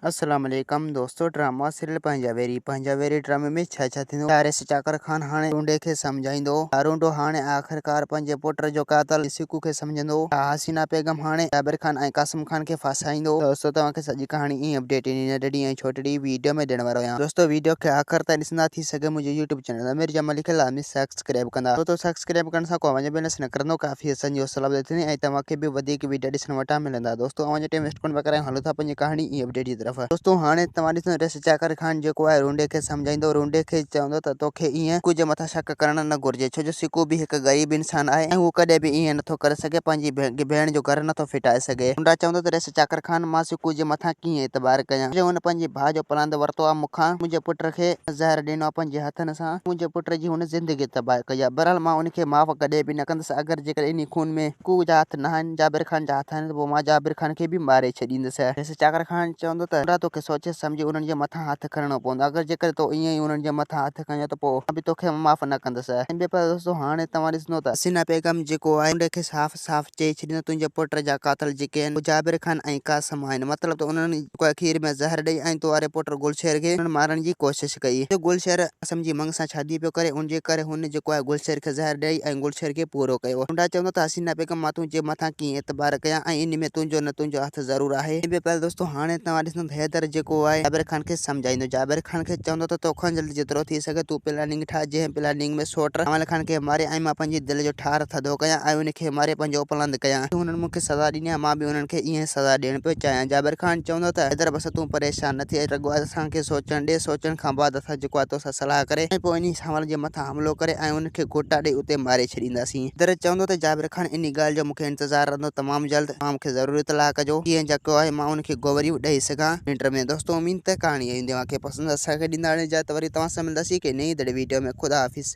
السلام عليڪم دوستو ڊراما سيريل پنهنجا ويري پنهنجا ويري ڊرامي ۾ ڇا ڇا ٿيندو وارث چاڪر خان هاڻي رونڊي کي سمجهائيندو ڇا رونڊو هاڻي آخرڪار پنهنجي پٽ جو قاتل سڪو کي سمجهندو ڇا حسينا بيگم هاڻي جابر خان ۽ قاسم خان کي ڦاسائيندو دوستو توهان کي سڄي ڪهاڻي ۽ اپڊيٽ انهي ننڍڙي ۽ ڇوٽڙي ويڊيو ۾ ڏيڻ وارو آهيان دوستو ويڊيو کي آخر تائين ڏسندا ٿي سگهي منهنجي يوٽيوب چينل امير جمالي کي لازمي سبسڪرائب ڪندا ڇو ته سبسڪرائب ڪرڻ سان ڪو اوهان جو بيلنس نه ڪرندو ڪافي اسان جي حوصلا افزائي ٿيندي ۽ توهان کي به وڌيڪ ويڊيو ڏسڻ وٽان ملندا دوستو اوهان جو ٽائيم ويسٽ ڪونه پيا ڪرايون هلو ٿا پنهنجي ڪهاڻي ۽ اپڊيٽ جي طرف دوستو هاڻي توهان ڏسندو ريس چاڪر خان جيڪو آهي رونڊي کي سمجهائيندو رونڊي کي چوندو ته توکي ائين سڪو جي مٿان شڪ ڪرڻ نه گهرجي ڇو جو سڪو به هڪ غريب انسان آهي ۽ هو ڪڏهن به ائين نٿو ڪري سگهي پنهنجي ڀيڻ جو گهر نٿو ڦٽائي سگهي رونڊا چوندو ته ريس چاڪر خان مان سڪو جي مٿان ڪيئن اعتبار ڪيان جو هن پنهنجي ڀاء جو پلاند ورتو آهي مون کان منهنجي پٽ کي زهر ڏنو آهي پنهنجي هٿن سان منهنجي پٽ جي هن زندگي تباهه ڪئي آهي. بهرحال مان ان کي معاف ڪڏهن به نه ڪندس. اگر جيڪڏهن انهي خون ۾ ڪو جا هٿ نه آهن، جابر خان جا هٿ آهن ته پوء مان جابر خان کي به ماري ڇڏيندس. رئيس چاڪر خان چوندو ته نورا توکي سوچي سمجهي انهن جي مٿان هٿ کڻڻو پوندو. اگر جيڪڏهن تو ائين ئي انهن جي مٿان هٿ کنيو ته پوء مان به توکي معاف نه ڪندس. ۽ ٻئي پاسي دوستو هاڻي توهان ڏسندو ته حسينه بيگم جيڪو آهي ان کي صاف صاف چئي ڇڏيندو تنهنجي پٽ جا قاتل جيڪي آهن اهي جابر خان ۽ قاسم آهن. مطلب ته انهن جيڪو آهي کير ۾ زهر ڏئي ۽ تو واري پٽ گلشير کي انهن مارڻ جي ڪوشش ڪئي. جو گلشير قاسم جي مڱ سان شادي پيو ڪري ان جي ڪري هن جيڪو آهي گلشير کي زهر ڏئي ۽ گلشير کي پورو ڪيو. هونڊا چوندو ته حسينه بيگم مان تنهنجي مٿان ڪيئن اعتبار ڪيان ۽ ان ۾ تنهنجو نه تنهنجو هٿ ضرور آهي. ۽ ٻيو دوستو هاڻي توهان ڏسندو ته حيدر جيڪو آهي جابر خان کي سمجهائيندو جابر خان کي چوندو ته توکان جلد جيترو ٿي سگهي تون پلاننگ ٺاهه جنهن پلاننگ ۾ سوٽ ڪمال خان کي ماري ۽ مان پنهنجي دل جو ٺار ٿڌو ڪيان ۽ ان کي ماري پنهنجو اپلند ڪيان. هنن مون کي سزا ڏني آهي مان به انهن کي ائين سزا ڏيڻ پيو چاهيان. جابر خان چوندو ته حيدر بس تون پريشان نه ٿي رڳو اسان کي سوچڻ ڏي، سوچڻ کان بعد اسان جيڪو آهي توسان صلاح ڪري ۽ پوء انهي سانول جي مٿان حملو ڪري ۽ ان کي گهوٽا ڏئي اتي ماري ڇڏينداسين. حيدر چوندو ته جابر خان انهي ڳالهه جو مون کي انتظار رهندو تمام جلد توهان مون کي ضرور اطلاع ڪجو جيئن جيڪو آهي مان ان کي گوريون ڏئي سگهان. منٽ ۾ دوستو اميد ته ڪهاڻي ايندي اوهان کي پسند اسان کي ڏيندا اجازت وري توهان سان ملنداسين ڪنهن نئين ايندڙ ويڊيو ۾ خدا حافظ.